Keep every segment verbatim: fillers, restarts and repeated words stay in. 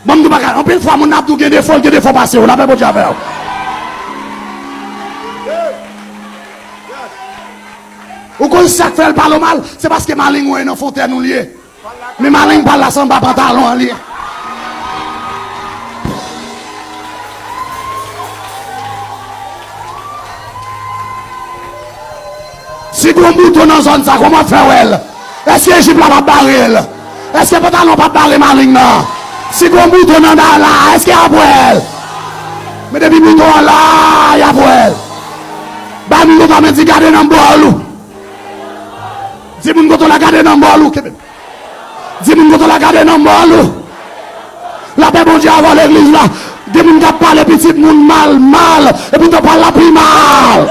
Ban m di w bagay, anpil fwa moun nan ap di w gen defo, l gen defo pase w, lapè Bondye avè w. Ou konn sa k fè l pale w mal? Se paske maleng ou an nan fon tè nou l ye. Men maleng pa l la se anba pantalon an li ye. Si gon bouton nan zòn sa, kòman w ap fè wè l? Èske jip la p ap bare l? Èske pantalon p ap bare maleng nan? Si gon bouton nan da la, èske y ap wè l? Men depi bouton an la, y ap wè l. Bay moun kote w la men di gade nan bòl ou. Di moun kote w la gade nan bòl ou. Kenbe. Di moun kote w la gade nan mòn ou. Lapè Bondye avè w legliz la. Gen moun k ap pale pitit moun mal, mal, epi tan pral la pi mal.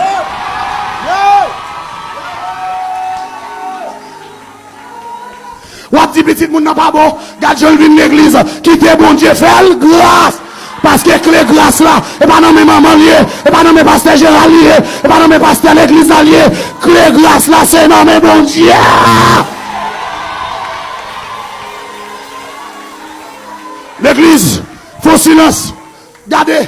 W ap di pitit moun nan pa bon, gad jan l vin legliz. Kite Bondye fè l gras. Paske kle gras la, e pa nan men manman l ye, e pa nan men pastè Jeral li ye, e pa nan men pastè legliz la l ye. Kle gras la, se nan men Bondye a. Legliz, fè w silans. Gade,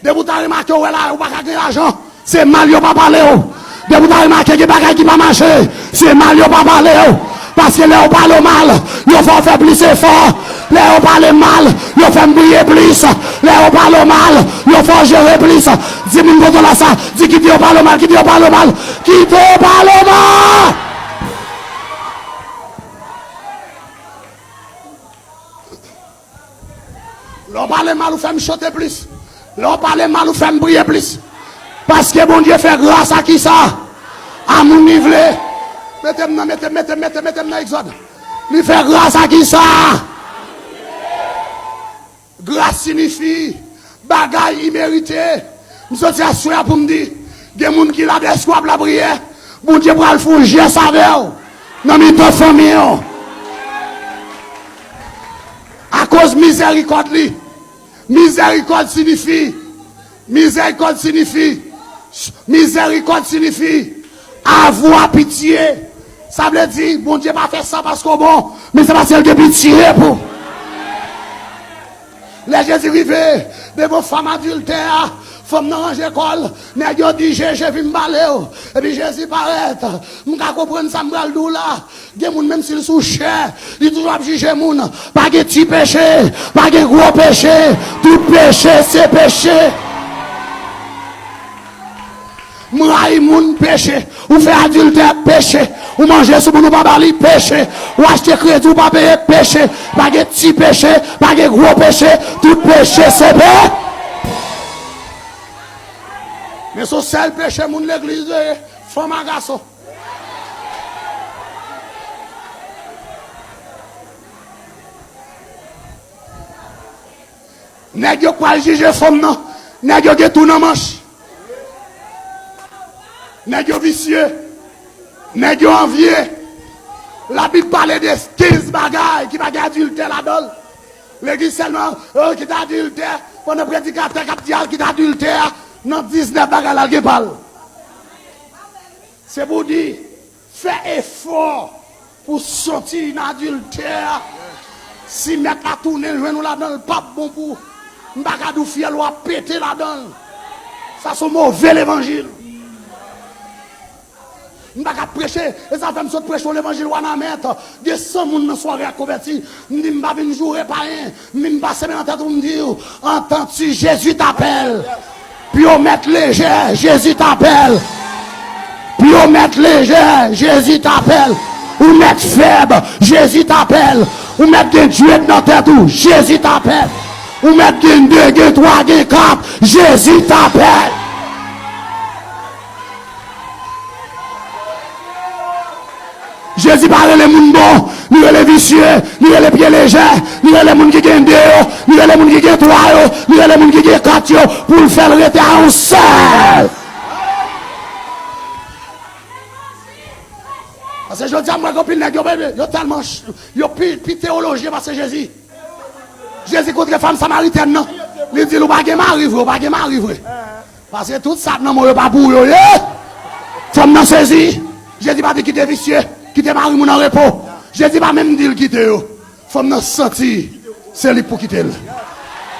depi w ta remake w wè la, ou pa ka gen lajan. Se mal yo pa pale w. Depi w ta remake gen bagay ki pa mache, se mal yo pa pale w. Paske lè yo pale w mal, yo fè w fè plis efò. Lè yo pale mal, yo fè m priye plis. Lè yo pale w mal, yo fè w jere plis. Di moun kote w la sa, di kite yo pale w mal, kite yo pale w mal, kite yo pale w mal. Lè w pale mal, ou fè m chante plis. Lè w pale mal, ou fè m priye plis. Paske Bondye fè gras a kisa? A moun li vle. Mete m nan, mete, mete, mete, mete m nan Egzòd. Li fè gras a kisa? Gras siyifi bagay imerite. M soti aswè a pou m di, gen moun ki la dèske w ap lapriyè, Bondye pral fè yon jès avè w nan mitan fanmi w. Akoz mizèrikòd li. Mizèrikòd siyifi, mizèrikòd siyifi, mizèrikòd siyifi avoir pitié. Sa vle di, Bondye pa fè sa paske w bon, men se paske l gen pitye pou. Lè Jezi rive devan fanm adiltè a, fanm nan ranje kò l, nèg yo di, Jezi, vin m pale w. Epi Jezi parèt. M ka konprann sa m pral di w la. Gen moun, menm si l sou chè, li toujou ap jije moun. Pa gen ti peche, pa gen gwo peche. Tout peche se peche. M rayi moun, peche. Ou fè adiltè, peche. Ou manje sou moun ou pa ba li, peche. Ou achte kredi ou pa peye, peche. Pa gen ti peche, pa gen gwo peche. Tout peche se pe. Men se yon sèl peche moun legliz yo ye, fanm a gason. Nèg yo k pral jije fanm nan, nèg yo gen tou nan manch. Nèg yo visye. Nèg yo anvye. Labib pale de kenz bagay ki pa gen adiltè ladan l. Legliz sèlman, oh, kite adiltè. Pandan predikatè k ap di al kite adiltè a, nan diznèf bagay la, l gen pa l. Se pou di, fè efò pou soti nan adiltè a. Si mèt la tounen jwenn ou ladan l, p ap bon pou ou. M pa ka di w fyèl ou ap pete ladan l. Sa se yon move levanjil. M pa ka preche, e sa fè m sot preche yon levanjil Wanament. Gen san moun nan sware a konvèti. M di m pa vin joure payen. M di m pase men nan tèt ou, m di w, entends-tu, Jésus t'appelle. Pyomèt lejè, Jezi t apèl. Pyomèt lejè, Jezi t apèl. Ou mèt fèb, Jezi t apèl. Ou mèt gen djwèt nan tèt ou, Jezi t apèl. Ou mèt gen de, gen twa, gen kat, Jezi t apèl. Jezi pa rele moun bon, li rele visye, li rele pye lejè, li rele moun ki gen de yo, li rele moun ki gen twa yo, li rele moun ki gen kat yo, pou l fè l rete a yon sèl. Paske jodi a, m wè gen anpil nèg yo, yo tèlman ch-, yo pi, pi teyolojyen pase Jezi. Jezi kontre fanm samaritèn nan. Li di l, ou pa gen mari vre, ou pa gen mari vre. Paske tout sa k nan men w yo pa pou ou yo ye. Fanm nan sezi. Jezi pa di kite visye, kite mari moun an repo. Jezi pa menm di l kite yo. Fanm nan santi. Se li pou kite l.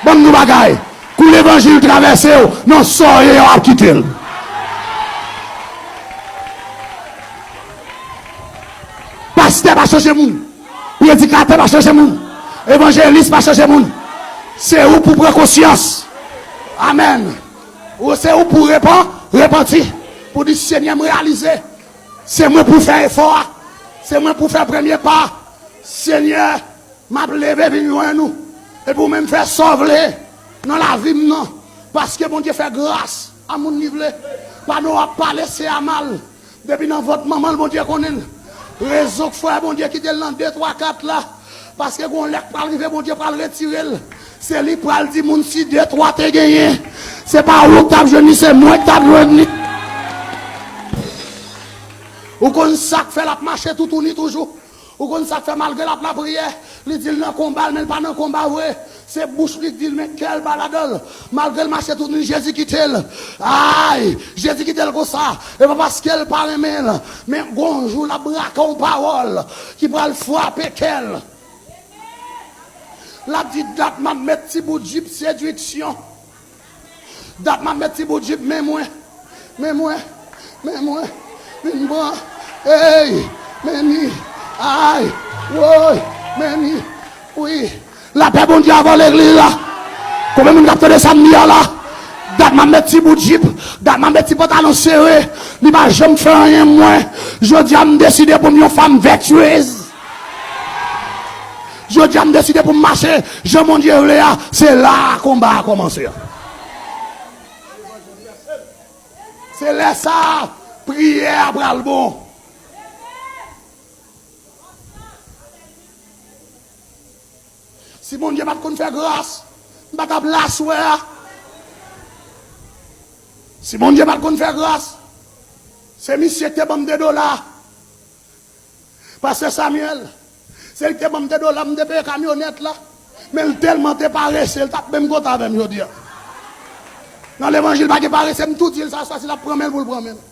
Ban m di w bagay. Kou levanjil travèse w, nan sa w ye a, w ap kite l. Pastè pa chanje moun. Predikatè pa chanje moun. Evanjelis pa chanje moun. Se ou pou pran konsyans. Amèn. Ou, se ou pou repan-, repanti. Pou di, Senyè, m reyalize. Se mwen pou fè efò a. Se mwen pou fè premye pa. Senyè, m ap leve vin jwenn ou. Epi ou menm fè sa w vle nan lavi m nan. Paske Bondye fè gras a moun li vle. Pa nou ap pale se a mal. Depi nan vant manman l, Bondye konnen l. Rezon k fè Bondye kite l nan de, twa, kat la. Paske gon lè k pral rive, Bondye pral retire l. Se li k pral di moun si de, twa te genyen. Se pa ou k t ap jwenn li, se mwen k t ap jwenn li. Ou konn sa k fè l ap mache toutouni toujou? Ou konn sa k fè malgre l ap lapriyè, li di l nan konba l, men l pa nan konba vre. Se bouch li k di l, men kè l pa ladan l. Malgre l mache toutouni, Jezi kite l. Ay, Jezi kite l konsa. E pa paske l pa renmen l, men gon jou l ap brake yon pawòl ki pral frape kè l. L ap di, dat m ap met ti bout jip sedwiksyon. Dat m ap met ti bout jip, men mwen, men mwen, men mwen, vin pran, ey, men ni, ay, woy, men ni, wi. Lapè Bondye avè w legliz la. Konbyen moun k ap tande sa m di a la? Dat m ap met ti bout jip, dat m ap met ti pantalon sere, li pa janm fè anyen mwen. Jodi a m deside pou m yon fanm vètyez. Jodi a m deside pou m mache jan Bondye vle a, se la a konba a kòmanse a. Se lè sa a, priyè a pral bon. Si Bondye pa t konn fè gras, m pa t ap la aswè a. Si Bondye pa t konn fè gras, se misye ki te ban m de dola. Pastè Samuel, se li ki te ban m de dola, m te peye kamyonèt la. Men l tèlman te parese, l t ap menm kontan avè m jodi a. Nan levanjil, pa gen parese, m tou di l sa, swa si l ap pran men l pou l pran men l.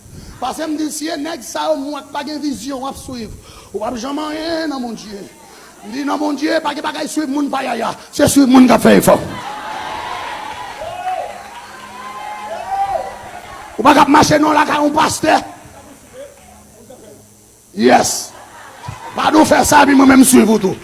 Paske m di l, si e nèg sa yo m wè k pa gen vizyon w ap swiv, ou p ap janm anyen nan Bondye. M di, nan Bondye, pa gen bagay swiv moun payaya, se swiv moun k ap fè efò. Ou pa ka ap mache nan lakay yon pastè. Yes. Padon fè sa, epi mwen menm swiv ou tou.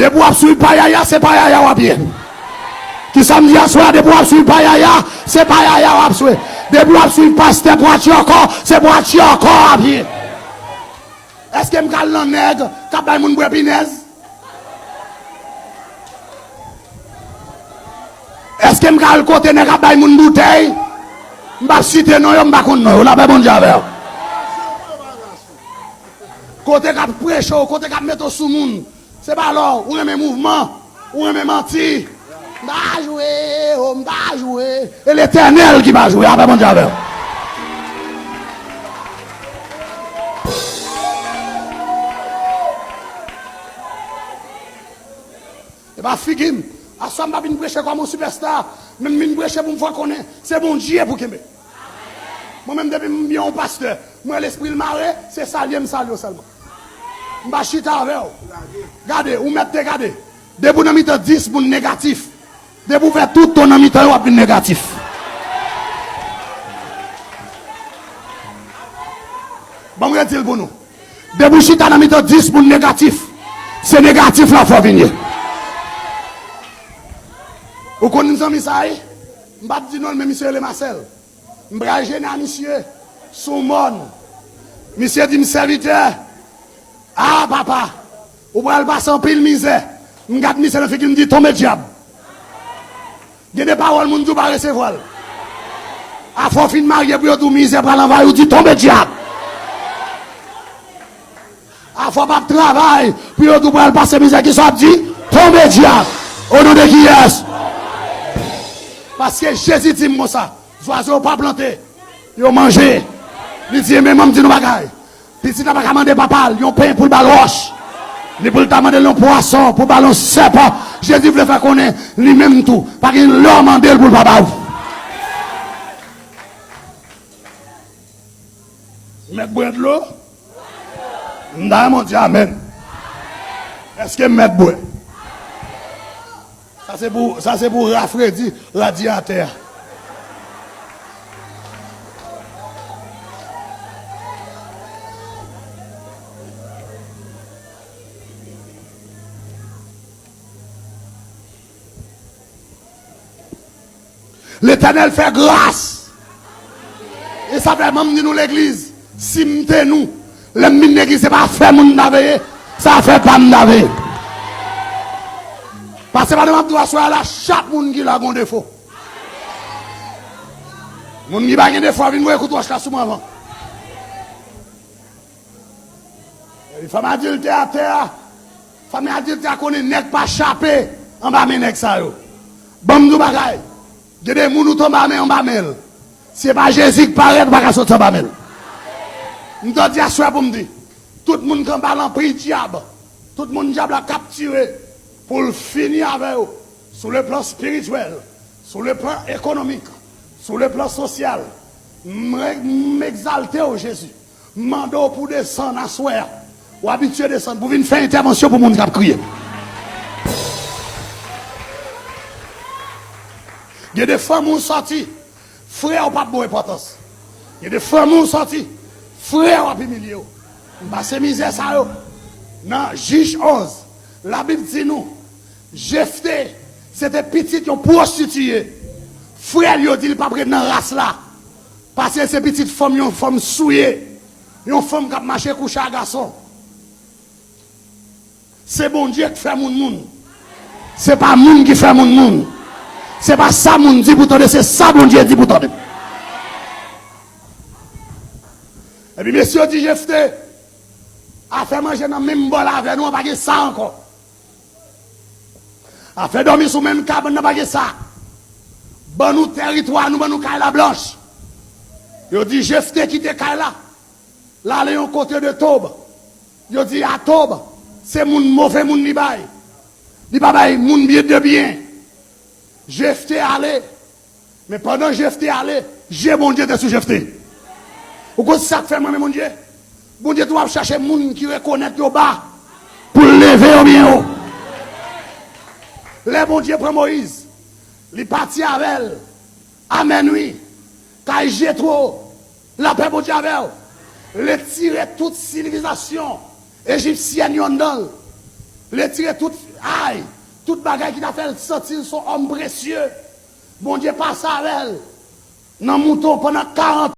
Depi w ap swiv payaya, se payaya w ap ye. Kisa m di aswè a? Depi w ap swiv payaya, se payaya w ap swiv. Depi w ap swiv pastè pwatyòkò, se pwatyòkò w ap ye. Èske m ka al nan nèg k ap bay moun bwè pinèz? Èske m ka al kote nèg ap bay moun boutèy? M p ap site non yo, m pa konn non yo. Lapè Bondye avè w. Kote k ap preche w, kote k ap mete w sou moun. Se pa lè w renmen mouvman, ou renmen manti. M pa jwe, o, m pa jwe. E Letènèl ki pa jwe. Lapè Bondye avè w. E pa figi m. Aswè m pa vin preche kòm yon sipèsta, men m vin preche pou m fè konnen se Bondye pou kenbe. Mwen menm, depi m byen yon pastè, m wè lespri l mare, se salye m salye w sèlman. M pa chita avè w. Gade, ou mèt te gade. Depi w nan mitan dis moun negatif, depi w fè tout ton nan mitan yo, w ap vin negatif. Ban m redi l pou nou. Depi w chita nan mitan dis moun negatif, se negatif la fò w vin ye. Ou konn zanmi sa a, wi? M p ap di non l, men misye rele Masèl. M pral jene a misye sou mòn. Misye di m, sèvitè, a papa, ou pral pase anpil mizè. M gad misye nan figi, m di, tonbe dyab. Gen de pawòl moun di w pa resevwa l. Afè w fin marye pou yo di w mizè pral anvayi w, di, tonbe dyab. Afè w p ap travay pou yo di w pral pase mizè, kisa w ap di? Tonbe dyab. O non de kiyès? Paske Jezi di m konsa, zwazo yo pa plante, yo manje. Li di, enben, ban m di nou bagay. Pitit la pa ka mande papa l yon pen pou l ba l wòch, ni pou l ta mande l yon pwason, pou l ba l yon sèpan. Jezi vle fè konnen, li menm tou, pa gen lè w mande l pou l pa ba ou. Mèt bwè dlo? M ta renmen w di amèn. Èske m mèt bwè? Sa se pou, sa se pou rafredi radyatè a. Letènèl fè gras. E sa fè manm di nou legliz, si m te nou, lè m vin legliz, se pa afè moun m ta veye, se afè pa m m ta veye. Pase pa nan m ap di w aswè a la, chak moun ki la gon defo. Moun ki pa gen defo a vin voye kout wòch la sou mwen avan. Epi fanm adiltè atè a, fanm adiltè a konnen nèg pa chape anba men nèg sa yo. Ban m di w bagay, gen de moun ou tonbe anba men, anba men l. Si se pa Jezi k parèt, ou pa ka soti anba men l. M t di aswè pou m di, tout moun k anba lanpriz dyab, tout moun dyab la kaptire pou l fini avè yo, sou le plan espirityèl, sou le plan ekonomik, sou le plan sosyal, m, m egzalte w, Jezi. M mande w pou desann aswè a. Ou abitye desann pou vin fè entèvansyon pou moun k ap kriye. Gen de fanmi w sòti, frè w p ap ba w enpòtans. Gen de fanmi w sòti, frè w ap imilye w. M pase mizè sa yo. Nan Jij onz, Labib di nou, Jefte, se te pitit yon pwostitiye. Frè l yo di li p ap ret nan ras la. Paske se pitit fanm yon fanm souye, yon fanm k ap mache kouche a gason. Se Bondye k fè moun moun. Se pa moun ki fè moun moun. Se pa sa moun di pou tande, se sa Bondye di pou tande. Epi mesye yo di Jefte, afè manje nan menm bòl avè nou an, pa gen sa ankò. Afè dòmi sou menm kabann nan, pa gen sa. Ban nou tèritwa nou, ban nou kay la blanch. Yo di Jefte kite kay la, l ale yon kote de Tob. Yo di a Tob, se moun, move moun li bay. Li pa bay moun byen de byen. Jefte ale. Men pandan Jefte ale, je Bondye te sou Jefte. Ou konn sa k fè m renmen Bondye? Bondye tou ap chache moun ki rekonèt yo ba pou l leve yo byen wo. Lè Bondye pran Moyiz, li pati avè l. Amèn wi. Kay Jetwo, lapè Bondye avè w. Li tire tout sivilizasyon ejipsyèn yo anndan l. Li tire tout ay, tout bagay ki ta fè l santi l se yon òm presye. Bondye pase avè l nan mouton pandan karant